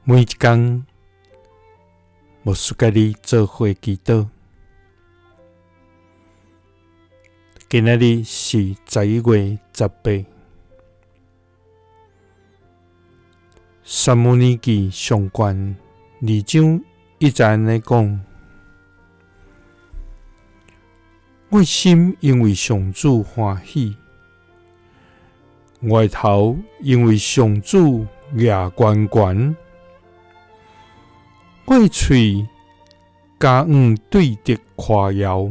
每一工，牧师佮你做伙祈祷。今仔日是11月18，撒母耳记上卷二章一节按呢讲：我心因为上主欢喜，我的头因为上主举悬悬，我的喙敢向对敌夸耀，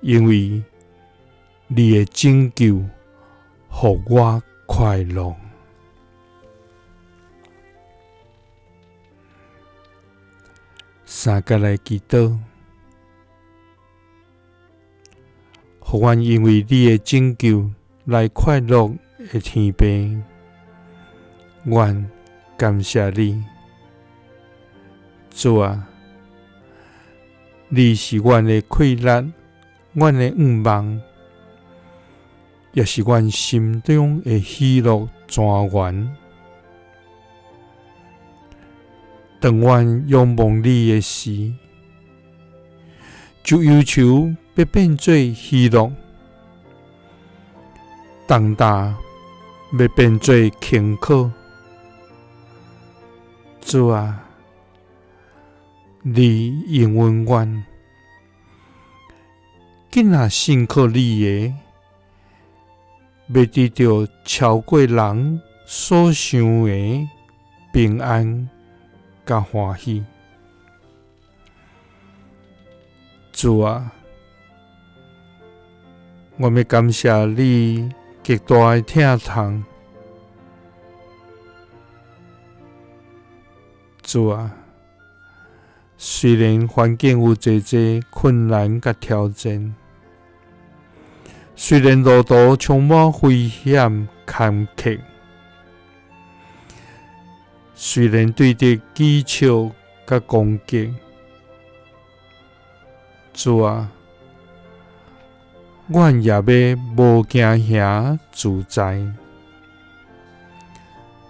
因为你的拯救予我快乐。三个来祈祷，予阮因为你的拯救来快乐的天父，阮感谢你，主啊，你是阮的气力，阮的愿望，也是阮心中的喜乐泉源。当阮仰望你的时，就忧愁欲变做喜乐，重担欲变做轻巧。主啊，你应允阮，囝仔信靠你的，欲得著超过人所想的平安佮欢喜。主啊，我欲感谢你极大的疼痛。主啊，虽然环境有济济困难佮挑战，虽然路途充满危险坎坷，虽然对敌讥笑佮攻击，主啊，阮也欲无惊吓自在。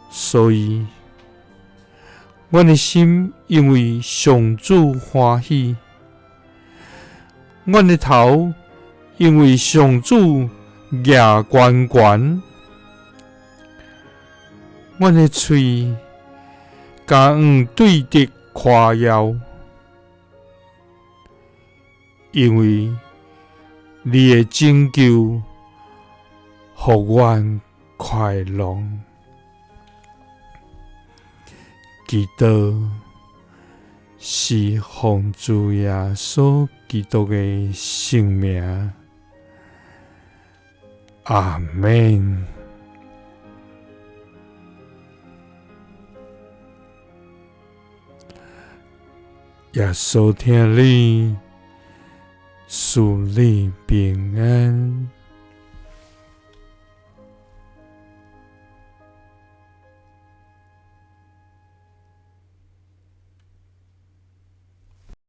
所以，阮的心因为上主欢喜，阮的头因为上主举悬悬，阮的喙敢向对敌夸耀，因为你的拯救予阮快乐。祈祷是奉主耶稣基督的圣名，阿们。耶稣疼你，赐你平安。